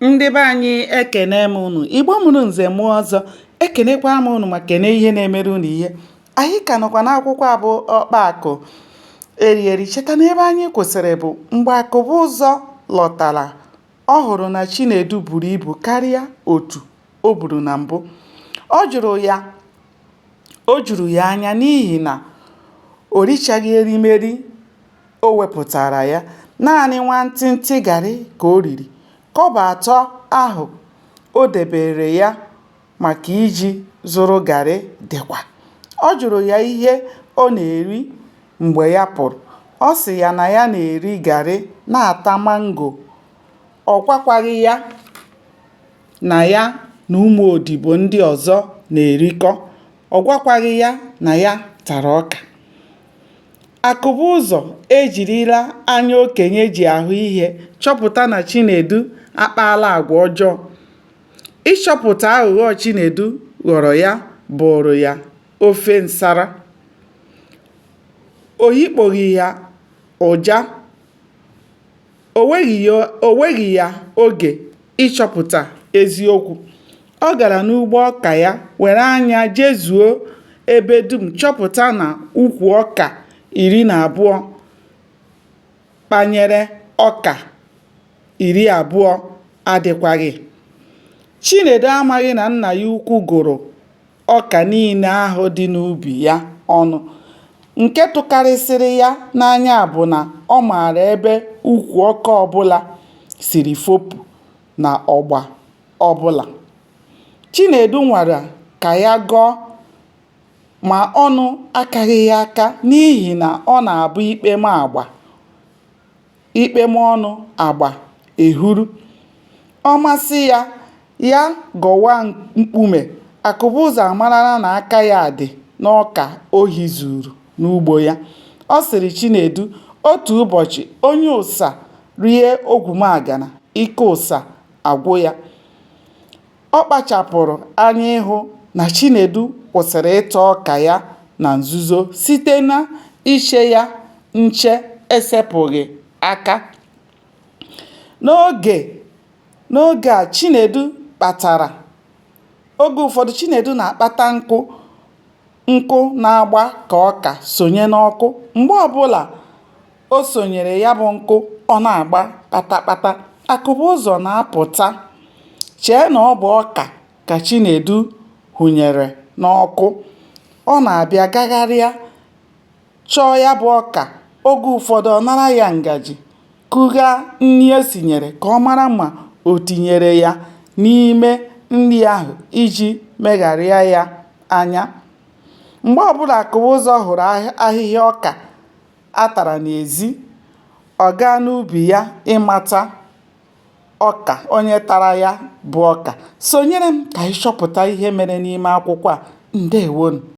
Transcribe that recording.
Ndị be anyị ekene m unu. Igbo mụrụ nze mụọ ọzọ, ekenekwa m unu ma kene ihe na-emere unu ihe. Anyị ka nọkwa n'akwụkwọ a bụ Ọkpa Akụ Eri Eri. Cheta na ebe anyị kwụsịrị bụ mgbe Akụbụzọ lọtara, ọ hụrụ na Chinedu buru ibu karịa otu o buru na mbụ. Ọ jụrụ ya o juru ya anya n'ihi na o richaghị erimeri o wepụtaara ya, naanị nwantịntị garị ka o riri. Kọbọ atọ ahụ o debeere ya maka iji zụrụ garị dịkwa. Ọ jụrụ ya ihe ọ na-eri mgbe ya pụrụ. Ọ sị ya na ya na-eri garị na-ata mango. Ọ gwakwaghị ya na ya na ụmụodibo ndị ọzọ na-erikọ. Ọ gwakwaghị ya na ya tara ọka. Akụbụzọ ejirila anya okenye ji ahụ ihe chọpụta na Chinedu akpaala agwa ọjọọ. Ịchọpụta aghụghọ Chinedu ghọrọ ya bụụrụ ya ofe nsara. O yikpoghi ya ụja. O weghi ya oge ịchọpụta eziokwu. Ọ gara n'ugbo ọka ya were anya jezuo ebe dum chọpụta na ukwu ọka 12 kpanyere ọka 20 adịkwaghị. Chinedu amaghị na nna ya ukwu gụrụ ọka niile ahụ dị n'ubi ya ọnụ. Nke tụkarịsịrị ya n'anya bụ na ọ maara ebe ukwu ọka ọbụla siri fopụ n'ọgba ọbụla. Chinedu nwara ka ya gọọ ma ọnụ akaghị ya aka n'ihi na ọ na-abụ ikpe maa ọnụ agba ehuru. Ọ masị ya, ya gọwa mkpume, Akụbụzọ amarala na aka ya dị n'ọka ohi zuuru n'ugbo ya. Ọ sịrị Chinedu, otu ụbọchị, onye ụsa rie ogwumagana, ike ụsa agwụ ya. Ọ kpachapụrụ anya ịhụ na Chinedu kwụsịrị ịta ọka ya na nzuzo site n'iche ya nche esepụghị aka. N'oge a Chinedu kpatara Oge ụfọdụ Chinedu na-akpata nkụ nkụ na-agba ka ọka sonye n'ọkụ. Mgbe ọbụla o sonyere ya bụ nkụ, ọ na-agba kpatakpata. Akụbụzọ na-apụta chee na ọ bụ ọka ka Chinedu hunyere n'ọkụ. Ọ na-abịa gagharịa chọọ ya bụ ọka, oge ụfọdụ ọ nara ya ngaji kughaa nri e sinyere ka ọ mara ma o tinyere ya n'ime nri ahụ iji megharịa ya anya. Mgbe ọbụla Akụbụzọ hụrụ ahịhịa ọka a tara n'ezi, ọ gaa n'ubi ya ịmata ọka onye tara ya bụ ọka. Sonyere m ka anyị chọpụta ihe mere n'ime akwụkwọ a. Ndewonụ.